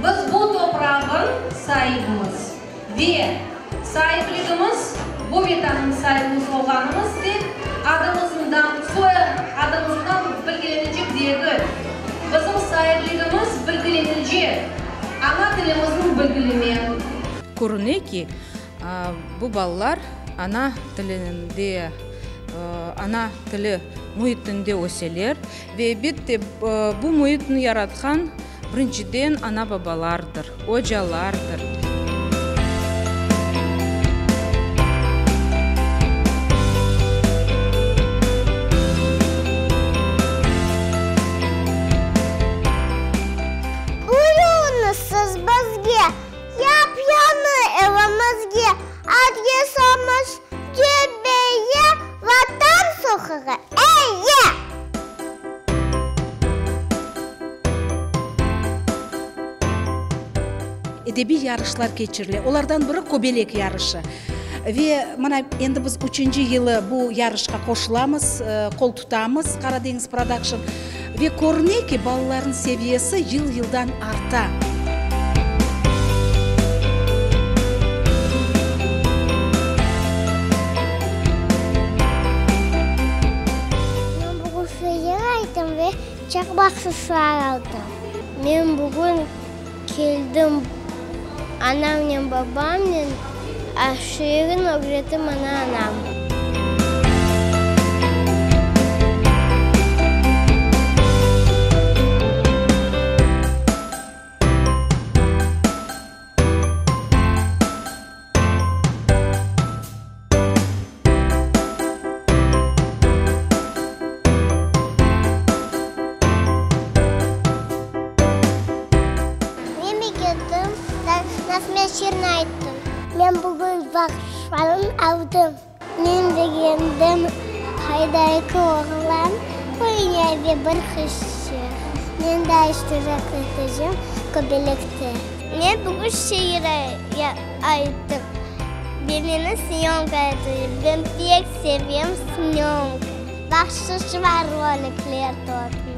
Biz bu toprağın saibimiz ve saipligimiz, bu Vetannıñ saibimiz olğanımız tek adımızından, soy adımızından bilgilenecek degil. Bizim saipligimiz bilgilenecek ana tilimizniñ bilgilinen. Körüne ki, bu balalar ana tilinde, ana tili müitinde öseler ve, elbette, bu müitni yaratqan, birinciden, ana-babalardır, ocalardır. Buyurıñız siz bizge, Yap-yañı evimizge, Adresimiz, Cebeye, Vatan soqağı, E-ye! Edebiy yarışlar keçirile. Olardan biri Kobelek yarışı. Ve mına endi biz üçünci yılı bu yarışqa qoşulamız, qol tutamız, Qaradeñiz Prodakşn. Ve körüne ki, balalarnıñ seviyesi yıl-yıldan arta. Men bugün şiir ayttım ve çoq bahşışlar aldım. Men bugün keldim anamnen babamnen, şiirin ögretti maña anam. Men begendim, Nazmiye şiirini ayttım. Men bugün bahşışlarnı aldım. Men begendim, Qayda eki oğlan oynay ve bir qızçıq. Men daa iştirak etecem Kobelekte. Men bugün şiir ayttım ve meni syomka ettiler. Ben pek sevem syomka. Bahşış var, rolikler topnı.